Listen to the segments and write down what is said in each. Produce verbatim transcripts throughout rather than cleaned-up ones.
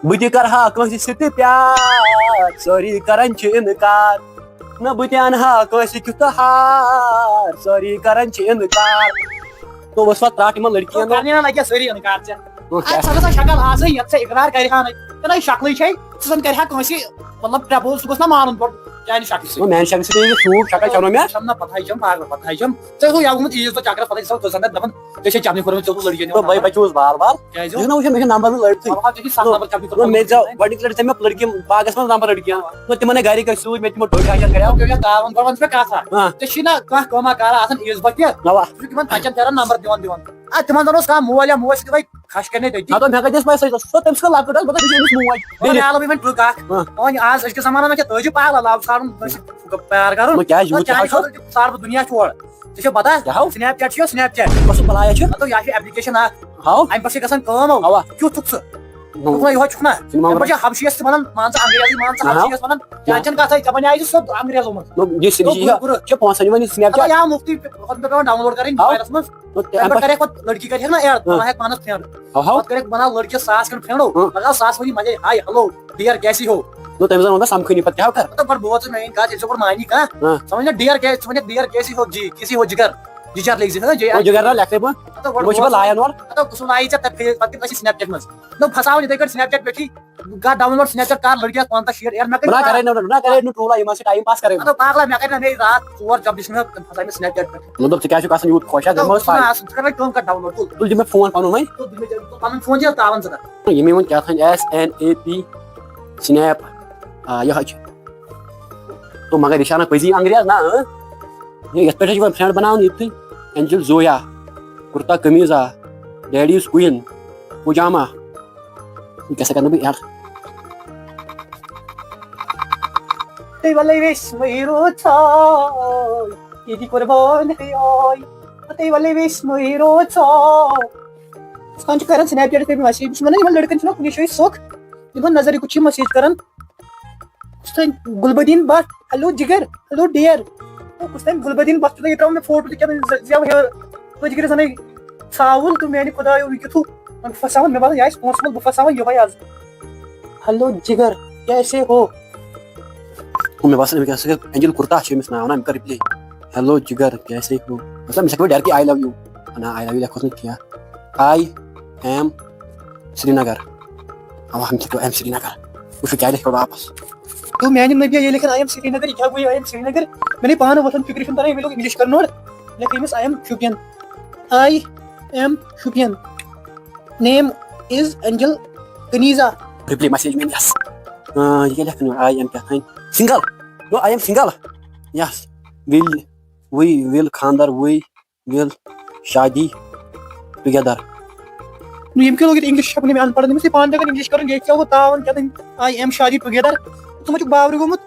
بہٕ تہِ کرٕ ہا کٲنٛسہِ سۭتۍ پیار، سٲری کران چھِ اِنکار۔ نہ بہٕ تہِ اَنہٕ ہا کٲنٛسہِ کیُتھ ہار، سٲری کران چھِ اِنکار۔ تو وۄنۍ پتہٕ ترٛٹھ یِمن لڑکِین۔ کرنہِ نہ لگہِ سٲری اِنکار ژےٚ۔ او کیٛاہ؟ اَتھ چھَنہٕ سۄ شکل آسان، یَتھ ژےٚ اِقرار کرِ ہا نہٕ۔ ژےٚ نَے شکلٕے چھے، ژٕ زَن کرِ ہا کٲنٛسہِ، مطلب، پرٛپوز، سُہ گوٚژھ نہ مانُن گۄڈٕ چانہِ شکلہِ سۭتۍ۔ او میٛانہِ شکلہِ سۭتۍ ییٚلہِ شوٗب شکل چھَنہٕ مےٚ۔ چھَم نہ پَتہٕ ہَے چھَم، پاگل پَتہٕ ہَے چھَم۔ ژےٚ اوسُے یَوٕ گوٚمُت عیٖذ دۄہ چکرَس، پَتہٕ ٲسۍ سۄ زَن دَپان، ژےٚ چھے چَپنہِ کوٚرمُت، ژےٚ اوسُکھ لٔڑکِیَن تو دِوان بھائی نمبر۔ بچوس بال بال۔ کیٛازِ؟ یہِ چھُنہ وٕچھان، مےٚ چھُ نمبر نہٕ لٔڑتھٕے۔ اَوا، ژےٚ چھُے سَتھ نمبر چَپنہِ تو کوٚرمُت۔ مےٚ ژےٚ گۄڈٕنِکۍ لَٹہِ ژےٚ مےٚ لٔڑکِیَن باغَس منٛز نمبر لٔڑکِیَن۔ تو تِمَن ہے گَرِکۍ ٲسۍ سۭتۍ، مےٚ تِمو ڈوٚٹۍ ہَجَر کَریو۔ تُہۍ یَتھ تاوَن گۄڈٕ وَن ژٕ مےٚ کَتھ اَکھ۔ ہاں۔ ژےٚ چھُے نہ کانٛہہ کٲمہ کارا آسان عیٖذ دۄہ تہِ؟ اَوا۔ ژٕ چھُکھ یِمَن بَچَن پھیران نمبر دِوان دِوان۔ آ، تِمَن زَن اوس کانٛہہ مول یا موج سۭتۍ وَے کھَش کَرنے تٔتی۔ ہَتو مےٚ کَتہِ ٲس پَے سۄ، سۄ تٔمِس کھٔژ لۄکٕٹ حظ، مطلب، یہِ چھِ أمِس موج۔ مگر بیٚیہِ مےٚ علاوٕ وۄنۍ ٹرٛک اَکھ۔ ہاں۔ وۄنۍ آز أزکِس زمانَس منٛز چھِ تٲجی پاگل علاوٕ ژھانٛڈُن، کٲنٛسہِ پیار کَرُن۔ وۄنۍ کیٛازِ یوٗت وۄنۍ کیٛاہ چانہِ چھُ؟ خٲطرٕ تہِ ژھانٛڈٕ بہٕ دُنیا چھُ اورٕ۔ ژےٚ چھےٚ پَتہ؟ کیٛاہ ہو؟ Snapchat چھُ، Snapchat۔ کۄس بَلایا چھُ؟ مطلب، یہِ چھِ application اَکھ۔ ہاو؟ اَمہِ پٮ۪ٹھ چھِ گژھان کٲم ہو۔ اَوا۔ کیُتھ چھُکھ ژٕ؟ نو۔ ژٕ چھُکھ نہ یِہوٚے چھُکھ نہ؟ ژٕ نہ اَمہِ پٮ۪ٹھ چھِ حبشیَس تہِ وَنان، مان ژٕ، انگریزی، مان ژٕ، نہ۔ حبشیَس وَنان۔ نہ۔ چانہِ چھَنہٕ کَتھَے، ژےٚ بَنیٛاے زِ سیوٚد انگریزو منٛز۔ نو، یہِ چھِ، نو، یہِ بُرٕ، بُرٕ۔ چھِ پونٛسَن یِوان، یہِ Snapchat۔ مطلب، یا مُفتٕے پٮ۪ٹھ پٮ۪وان download کَرٕنۍ ہاو؟ موبایلَس منٛز۔ نو، تہِ اَمہِ اَمہِ پَتہٕ پٮ۪ٹھ کَرٮ۪کھ پَتہٕ لٔڑکی کَرِ ہا نہ add، ہاں۔ بَناوہَکھ پانَس friend۔ ہاو، ہاو۔ پَتہٕ کَرٮ۪کھ بَناو لٔڑکِیَس ساس کھنٛڈ friend ہو۔ ہاں۔ مطلب، ساس ؤنی مَنٛزے، "Hi، hello، dear، کیسی ہو؟" نو، تٔمِس زَن ووٚن تَتھ سَمکھٲنی پَتہٕ کیٛاہ کَر؟ مطلب، گۄڈٕ بوز ژٕ میٛٲنۍ کَتھ، ییٚلہِ ژےٚ گۄڈٕ مانی کانٛہہ، ہاں۔ ژٕ وَن نا dear کیٛازِ، ژٕ وَن dear کیسی ہو جی، کیسی ہو جِگر، جِگر لیکھزِ، ہاں، جے او جِگر نہ لیکھے بہٕ۔ مطلب، گۄڈٕ یِمو چھِ بوز پَتہٕ ژٕ، لایَن اورٕ۔ مطلب، سُہ لایہِ ژےٚ تَتہِ پھیرِ، پَتہٕ دِکھ اَسہِ Snapchat منٛز۔ نو، پھساوان یِتھَے کٲٹھۍ Snapchat پٮ۪ٹھٕے۔ کر download Snapchat، کر لٔڑکِیَس پنٛژاہ شیٹھ add، مےٚ کٔرۍ بہٕ نہ کرے نہٕ، نہ کرے نہٕ troll، یِم ہسا time pass کرے بہٕ۔ مطلب، پاگلا، مےٚ کَرِ نہ مے راتھ ژور جب دِژ مےٚ، تِم پھساے مےٚ Snapchat پٮ۪ٹھ۔ مطلب، ژٕ کیٛاہ چھُکھ آسان یوٗت خۄش، ہا، مےٚ ما ٲس پَے۔ ژٕ کر وۄنۍ کٲم، کر download، تُل۔ تُل دِ مےٚ فون پَنُن وۄنۍ۔ تُل دِ مےٚ، تُل پَنُن فون دِ، تاوَن ژٕ کر۔ ییٚمہِ ووٚن کیٛاہ تام S N A P Snap، آ، یِہوٚے چھُ۔ تو مگر یہِ چھِ اَنان پٔزی انگریز نا، اۭں؟ یہِ یَتھ پٮ۪ٹھ چھِ یِوان friend بَناونہٕ یِتھُے، Angel Zoya، کرتا قمیٖضہ، Daddy's Queen، پجامہ۔ یہِ کیٛاہ سا کَرٕ بہٕ add؟ تُہۍ وَلَے ویٚسمٕے روزان، ییٚتہِ قۄربان ہے آے۔ تُہۍ وَلَے ویٚسمٕے روزان۔ کانٛہہ چھُ کَران Snapchat-س پٮ۪ٹھ message، بہٕ چھُس وَنان، یِمَن لٔڑکَن چھُنہ کُنہِ جایہِ سۄکھ، یِمَن نظرِ کُٹھ چھِ message کَران۔ کُس تام گُلبدیٖن بٹ، hello جِگر، hello dear۔ او، کُس تام گُلبدیٖن بٹ چھُ، یہِ ترٛاوُن مےٚ فوٹو تہِ کیٛاہ تام، زِ-، زٮ۪و ہیوٚر۔ توتہِ کٔرِو زَنَے ژھاوُل تہٕ میٛانہِ خۄدایو، یہِ کیُتھ وۄنۍ پھساوَن، مےٚ باسان، یہِ آسہِ پونٛسہٕ وول، بہٕ پھساوَن یِہوٚے آز۔ Hello جِگر، کیسے ہو؟ او، مےٚ باسان، أمۍ کیٛاہ سا کٔر، Angel کرتا چھُ أمِس ناو، نہ، أمۍ کٔر reply، "Hello جِگر، کیسے ہو؟" مطلب، مےٚ چھا کٔرمٕژ directly I love you؟ نہ، I love you لیکھوس نہٕ کینٛہہ۔ I am Srinagar. اوا، ہم تھکو، I am سرینگر۔ وٕچھو کیٛاہ لیکھو واپس۔ تو میانہِ نبی، ییٚلہِ لیکھن I am سرینگر، یہِ کیٛاہ گوٚو یہِ I am سرینگر؟ مےٚ نَے پانہٕ وۄتھان فِکرِ چھُنہٕ تران، یہِ مےٚ لیوٚکھ English کرنہٕ اورٕ۔ لیکھ أمِس I am Shopian. I am Shopian. Name is Angel کنیزا۔ Reply message مےٚ، yes۔ آ، یہِ کیٛاہ لیکھن یورٕ؟ I am کیٛاہ تام؟ Single۔ No, I am single۔ Yes۔ Will، we will خاندر، we will شادی together۔ نو، ییٚمہِ کیٛاہ لوگ ییٚتہِ English چھَپُن، ییٚمہِ اَن پَڑھ، أمِس چھِ پانہٕ تہِ تَگان English کَرُن، ییٚتہِ کیٛاہ گوٚو تاوَن کیٛاہ تام، I am شادی together۔ ژٕ ما چھُکھ باورٕ گوٚمُت؟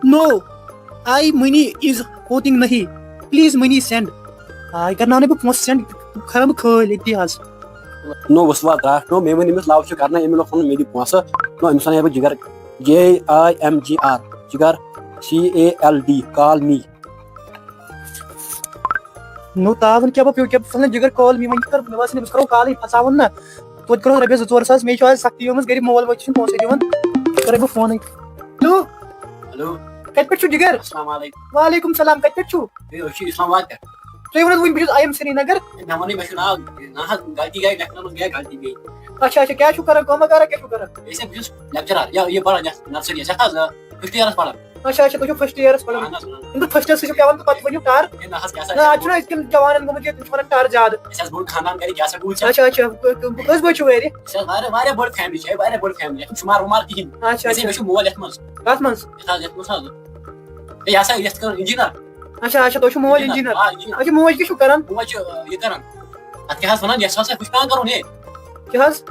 No, I money is ہوتِنگ نہیں، please money send۔ آے کَرناونَے بہٕ پونٛسہٕ send، کَرَن بہٕ کھٲلۍ أتی حظ۔ No، وُسوا ترٛٹھ، no، مےٚ ؤنۍ أمِس love چھِ کَرنا، أمۍ لوگ وَنُن مےٚ دِ پونٛسہٕ، no، أمِس وَنَے بہٕ جِگر، J I M G R، جِگر، C A L D، call me۔ نو تاوَن کیٛاہ بہٕ پیوٚو، کیٛاہ بہٕ فلٲنۍ جِگر call me، وۄنۍ کَر مےٚ باسان أمِس کَرو call-ٕے، پھساوُن نہ۔ توتہِ کَرو رۄپیَس زٕ ژور ساس، مےٚ چھُ آز سختی گٔمٕژ گَرِ، مول موج چھُنہٕ پونٛسَے دِوان، کَرَے بہٕ فونٕے۔ ہیلو۔ ہیلو۔ کَتہِ پٮ۪ٹھ چھُو جِگر؟ السلام علیکم۔ وعلیکم السلام، کَتہِ پٮ۪ٹھ چھُو؟ ہے، أسۍ چھِ اسلام آباد پٮ۪ٹھ۔ تُہۍ ؤنِو وۄنۍ، بہٕ چھُس I am سرینگر۔ ہے، مےٚ وَنٕے، مےٚ چھُ ناو، نہ حظ، غلطی گٔے، لیکھنَس منٛز گٔے غلطی گٔے۔ اچھا، اچھا، کیٛاہ چھُو کَران، کٲمہ کارا کیٛاہ چھُو کَران؟ ہے، بہٕ چھُس lecturer، یا یہِ پَران یَتھ nursery یَس، یَتھ حظ، آ، fifth year-س پَران۔ اچھا، اچھا، تُہۍ چھِو first year-س پَران۔ اَہَن حظ، اَہَن حظ۔ ییٚلہِ تُہۍ first year-س چھِو پٮ۪وان، تہٕ پَتہٕ ؤنِو کَر؟ ہے، نہ حظ، کیٛاہ سا نہ، چھِ اَتھ چھُنہ أزکٮ۪ن جوانَن گوٚمُت یہِ، تِم چھِ وَنان کَر زیادٕ۔ اَسہِ حظ بوٚڑ خاندان گَرِ، کیٛاہ سا بوٗز ژےٚ؟ اچھا، اچھا، کٔژ بٲژ چھِو گَرِ؟ اَسہِ حظ واریاہ، واریاہ بٔڑ family چھِ، واریاہ بٔڑ family، یَتھ چھُنہٕ شُمار وُمار کِہیٖنۍ۔ اچھا، اَسہِ اچھا۔ مےٚ چھُ مول یَتھ منٛز۔ کَتھ منٛز؟ یَتھ حظ، یَتھ منٛز حظ۔ ہے، یہِ ہسا، یَتھ کَران engineer۔ اچھا، اچھا، تُہۍ چھِو مول engineer۔ Engineer۔ آ، engineer۔ اچھا، موج کیٛاہ چھُو کَران؟ موج چھِ، آ، یہِ کَران۔ اَتھ کیٛاہ حظ وَنان، یَتھ ہسا، ہُہ چھُ پٮ۪وان کَرُن، ہے۔ کیٛاہ حظ؟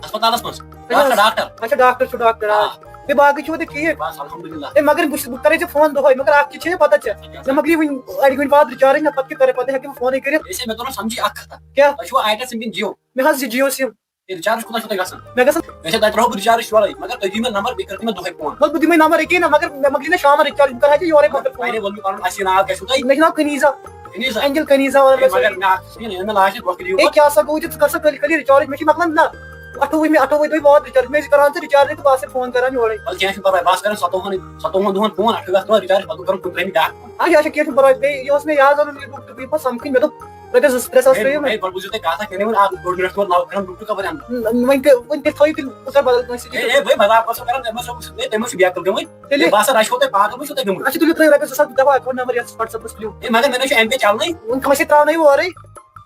ہسپتالَس منٛز۔ اچھا۔ Doctor، doctor۔ اچھا، doctor چھُ، doctor، آ۔ آ۔ بیٚیہِ باقٕے چھِو تُہۍ ٹھیٖک؟ بس، الحمدللہ۔ ہے، مگر بہٕ چھُس، بہٕ کَرے ژےٚ فون دۄہَے، مگر اَکھ چیٖز چھےٚ پَتہ ژےٚ۔ اچھا۔ مےٚ مۄکلے وٕنہِ اَڑِ گٲنٛٹہِ بعد recharge، نہ پَتہٕ کیٛاہ کَرے، پَتہٕ ہٮ۪کہٕ بہٕ فونٕے کٔرِتھ۔ ہے، ژےٚ مےٚ توٚر نہ سَمجھی اَکھ کَتھا۔ کیٛاہ؟ تۄہہِ چھُوا Airtel SIM کِنہٕ Jio؟ مےٚ حظ چھِ Jio SIM۔ ہے، recharge کوٗتاہ چھُو تۄہہِ گژھان؟ مےٚ گژھان۔ مےٚ چھِ تۄہہِ ترٛاوٕ بہٕ recharge یورَے، مگر تُہۍ دِیِو مےٚ number، بیٚیہِ کٔرِو تُہۍ مےٚ دۄہَے فون۔ وَلہٕ بہٕ دِمَے number أکی نہ، مگر مےٚ مۄکلی نہ شامَن recharge، بہٕ کَرٕ ہا ژےٚ یورَے پَتہٕ فون۔ وۄنۍ ووٚن مےٚ پَنُن اَصلی ناو کیٛاہ چھُو تۄہہِ؟ مےٚ چھُ ناو کنیٖزا۔ کنیزا۔ Angel کنیزا وَنان ہے، مےٚ مگر سۭتۍ۔ مےٚ اَکھ چیٖز، ییٚلہِ مےٚ last-س وقت دِیِو ہے، پَتہٕ۔ کیٛاہ سا گوٚو ژےٚ؟ ژٕ کر سا کٔلۍ کٔلۍ recharge، مےٚ چھِ مۄکلان نہ۔ اَٹھووُہمہِ اَٹھووُہمہِ دۄہہِ ووت رِچارٕج، مےٚ ٲسۍ کران ژٕ رِچارٕج تہٕ بہٕ آسہٕ فون کران یورَے۔ وَلہٕ کینٛہہ چھُنہٕ پَرواے، بہٕ آسہٕ کران ستووُہَن ستووُہَن دۄہَن فون، اَٹھووُہ اَکھ دۄہ رِچارٕج، پَتہٕ گوٚو کَرُن کُنترٛہمہِ بیٛاکھ فون۔ اچھا اچھا، کینٛہہ چھُنہٕ پَرواے، بیٚیہِ یہِ اوس مےٚ یاد اَنُن، یہِ گوٚو تہٕ بیٚیہِ پَتہٕ سَمکھٕنۍ، مےٚ دوٚپ رۄپیَس زٕ ترٛےٚ ساس ہے، ترٛٲیِو مےٚ۔ ہے، گۄڈٕ بوٗزِو تُہۍ کَتھ اَکھ، مےٚ نِوُن اَکھ ڈوٚڈ مِنٹ تھوٚد، لَو کَران برٛونٛہہ کَنہِ بَران۔ نہ، وۄنۍ کٔرۍ وۄنۍ کٔرۍ تھٲیِو تیٚلہِ، بہٕ کَرٕ بدل کٲنٛسہِ سۭتۍ۔ ہے، ہے، بھائی، مذاق اوسُم کران، تٔمۍ اوس، تٔمۍ اوس یہِ بیکل گٔمٕتۍ۔ تیٚلہِ؟ ہے، بہٕ ہسا رَچھو تۄہہِ، پاگل ما چھُو تُہۍ گٔمٕتۍ؟ اچھا، تُلِو، ترٛٲیِو رۄپیَس زٕ ساس، بہٕ دَپہٕ اَکھ account number یَتھ WhatsApp-َس تُلِو۔ ہے، مگر مےٚ نہ چھُ M Pay چلنٕے۔ وۄنۍ کٲنٛسہِ ترٛاونٲیِو اورَے۔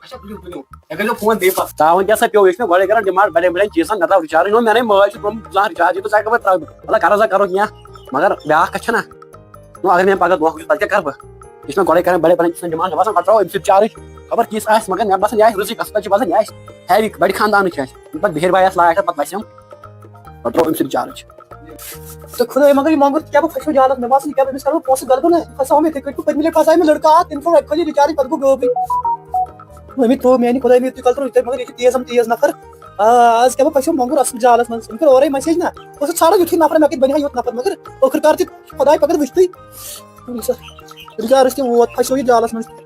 اچھا، تُلِو، تُلِو۔ ہے، کٔرِو فون بیٚیہِ پَتہٕ۔ تاوَن کیٛاہ سا پیوٚو، یہِ چھُ مےٚ گۄڈَے کران demand بَڑٮ۪ن بَڑٮ۪ن چیٖزَن، مےٚ ترٛاو رِچارٕج، نوٚو مےٚ نَے مٲلۍ چھُ ترٛوومُت زانٛہہ رِچارٕج، یہِ تہٕ ژٕ ہٮ۪کہٕ بہٕ ترٛٲوِتھ۔ مطلب، کَرو سا، کَرو کینٛہہ، مگر بیٛاکھ کَتھ چھَنا؟ نو، اگر مےٚ پَگاہ دھوکہٕ دیُت، تیٚلہِ کیٛاہ کَرٕ بہٕ؟ یہِ چھُ مےٚ گۄڈَے کران بَڑٮ۪ن بَڑٮ۪ن چیٖزَن demand، مےٚ باسان، پَتہٕ ترٛاوو أمۍ سۭتۍ رِچارٕج، خبر کِژھ آسہِ، مگر مےٚ باسان، یہِ آسہِ رٕژٕے قٕسمت، چھِ باسان، یہِ آسہِ heavy، بَڑِ خاندانٕچ چھِ اَسہِ۔ یہِ پَتہٕ بِہِر بایَس لایق، پَتہٕ وَسٮ۪م۔ پَتہٕ ترٛوو أمۍ سۭتۍ رِچارٕج۔ تہٕ خۄداے مگر یہِ مۄنٛگُر کیٛاہ بہٕ پھَسیو جالَس، مےٚ باسان، یہِ کیٛاہ بہٕ أمِس کَرٕ بہٕ پونٛسہٕ غلبہٕ نہ، یہِ پھَساو مےٚ یِتھَے کٲٹھۍ۔ پَتہٕ مِلے پھَساے مےٚ لٔڑکہٕ اَکھ، تٔمۍ تھوٚو اَکہِ پھَلہِ رِچارٕج، پَتہٕ گوٚو غٲبٕے۔ مےٚ تھوٚو میٛانہِ خۄداے، مےٚ تہِ کَلہٕ ترٛوو یِتھَے، مگر یہِ چھِ تیز ہم تیز نفر۔ آ، آز کیٛاہ بہٕ پھَسیو مۄنٛگُر اَصٕل جالَس منٛز، أمۍ کٔر اورَے message نہ، بہٕ اوسُس ژھانٛڈان یُتھُے نفر مےٚ کَتہِ بَنہِ ہا یُتھ نفر، مگر ٲخٕر کار تہِ خۄداے پَتہٕ وٕچھتٕے۔ رِچارٕج تہِ ووت، پھَسیو یہِ جالَس منٛز۔